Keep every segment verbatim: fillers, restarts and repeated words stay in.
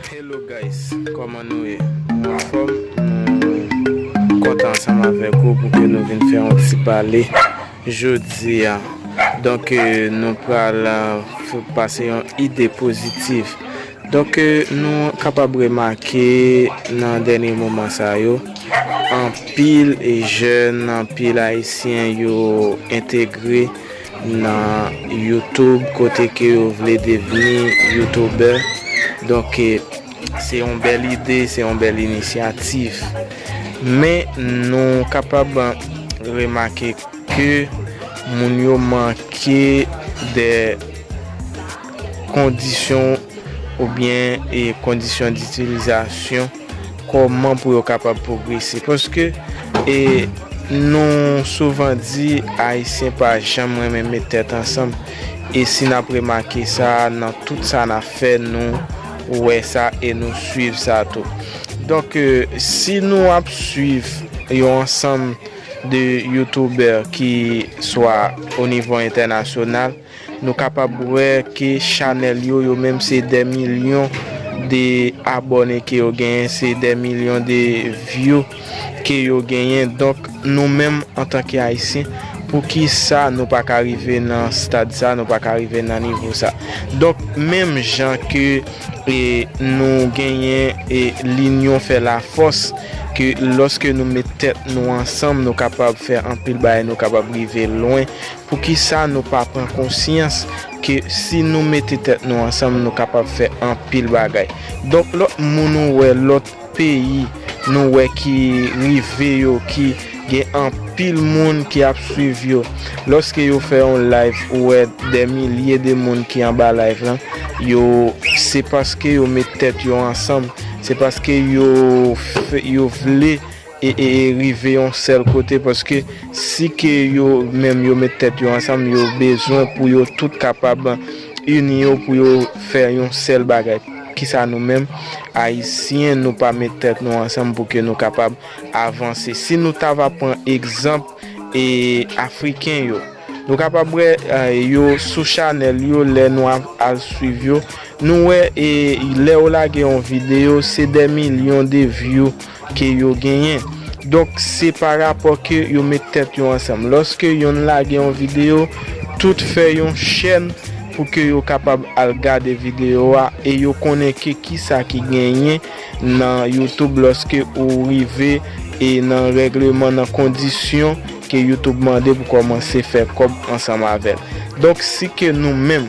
Hello guys, kòman nou ye? Nou anfòm? Nou kontan ansanm avèk ou pou ke nou vin fè yon ti pale jodi a. Donk, eh, nou pral, eh, f-, pase yon ide pozitiv. Donk, eh, nou kapab remake nan dènye moman sa yo, anpil, eh, jèn, anpil Ayisyen yo entegre nan YouTube, kote ke yo vle devni YouTuber. Donk, eh, se yon bèl ide, se yon bèl inisyativ. Men nou kapab remake ke moun yo manke de kondisyon oubyen, eh, kondisyon ditilizasyon, kòman pou yo kapab pwogrese. Paske, eh, nou souvan di Ayisyen pa janm renmen met tèt ansanm. E si n ap remake sa nan tout sa n ap fè, nou wè sa e nou swiv sa tou. Donk, eh, si nou ap swiv yon ansanm de YouTuber ki swa o nivo entènasyonal, nou kapab wè ke chanèl yo, yo menm se dè milyon de abòne ke yo genyen, se dè milyon de view ke yo genyen. Donk, nou menm antanke Ayisyen, poukisa nou pa ka rive nan stad sa, nou pa ka rive nan nivo sa? Donk, menm jan ke, eh, nou genyen, eh, linyon fè lafòs, ke lòske nou met tèt nou ansanm, nou kapab fè anpil bagay, nou kapab rive lwen. Poukisa nou pa pran konsyans ke si nou mete tèt nou ansanm, nou kapab fè anpil bagay? Donk, lòt moun ou wè, lòt peyi nou wè ki rive yo, ki gen anpil moun ki ap swiv yo. Lòske yo fè yon live, ou wè dè milye de moun ki anba live lan, yo, se paske yo met tèt yo ansanm, se paske yo fè, yo vle e, e, e rive yon sèl kote, paske si ke yo menm yo met tèt yo ansanm, yo bezwen pou yo tout kapab ini yo pou yo fè yon sèl bagay. Kisa nou menm, Ayisyen, nou pa met tèt nou ansanm pou ke nou kapab avanse? Si nou ta va pran egzanp, e, Afriken yo, nou kapab wè, eh, yo sou chanèl yo, lè nou ap al swiv yo, nou wè, e, lè yo lage yon videyo, se dè milyon de view ke yo genyen. Donk, se pa rapò ke yo met tèt yo ansanm. Lòske yonn lage yon videyo, tout fè yon chèn pou ke yo kapab al gade videyo a e yo konnen ke kisa ki genyen nan YouTube lòske ou rive e nan règleman, nan kondisyon ke YouTube mande pou kòmanse fè kòb ansanm avè l. Donk, si ke nou menm,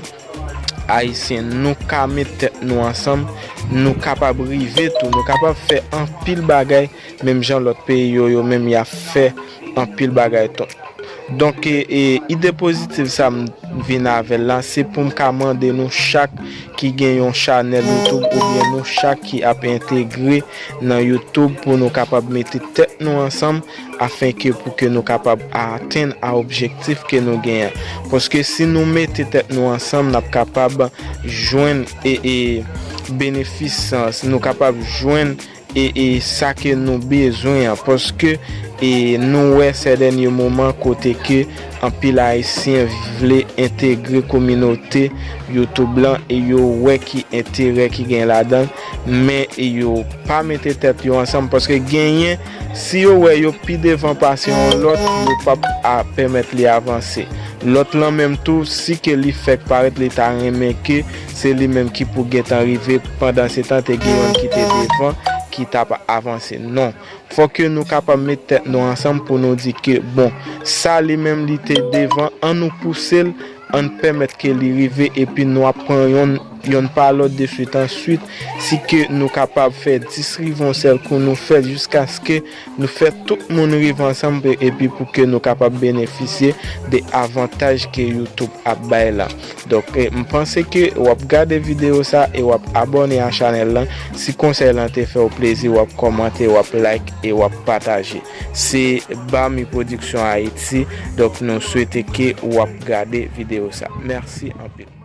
Ayisyen, nou ka met tèt nou ansanm, nou kapab rive tou, nou kapab fè anpil bagay, menm jan lòt peyi yo, yo menm y ap fè anpil bagay tou. Donk, e, e, ide pozitiv sa m vin avè l la, se pou m ka mande nou chak ki gen yon chanèl YouTube oubyen nou chak ki ap entegre nan YouTube pou nou kapab mete tèt nou ansanm afenke pou ke nou kapab atenn a objektif ke nou genyen. Paske si nou mete tèt nou ansanm, n ap kapab jwenn e, e benefis, nou kapab jwenn e, e sa ke nou bezwen an, paske, e nou wè sè dènye moman kote ke anpil Ayisyen vle entegre kominote YouTube lan e yo wè ki enterè ki gen ladan l, men yo pa mete tèt yo ansanm, paske genyen, si yo wè yo pi devan pase yon lòt, yo p ap a pèmèt li avanse. Lòt lan menm tou, si ke li fèk parèt, li ta renmen ke se li menm ki pou gentan rive, pandansetan te gen yonn ki te devan, ki t ap avanse. Non. Fòk ke nou kapab met tèt nou ansanm pou nou di ke, bon, sa li menm li te devan, ann nou pouse l, ann pèmèt ke li rive, epi nou ap pran yonn, yonn pa lòt de swit an swit, si ke nou kapab fè dis rive yon sèl kou, nou fè jiskaske nou fè tout moun rive ansanm, pe-, epi pou ke nou kapab benefisye de avantaj ke YouTube ap bay la. Donk, e, m panse ke w ap gade videyo sa e w ap abòne a chanèl lan. Si konsèy lan te fè w plezi, w ap kòmante, w ap like e w ap pataje. Se Bami Production Haïti. Donk, nou swete ke w ap gade videyo sa. Mèsi anpil.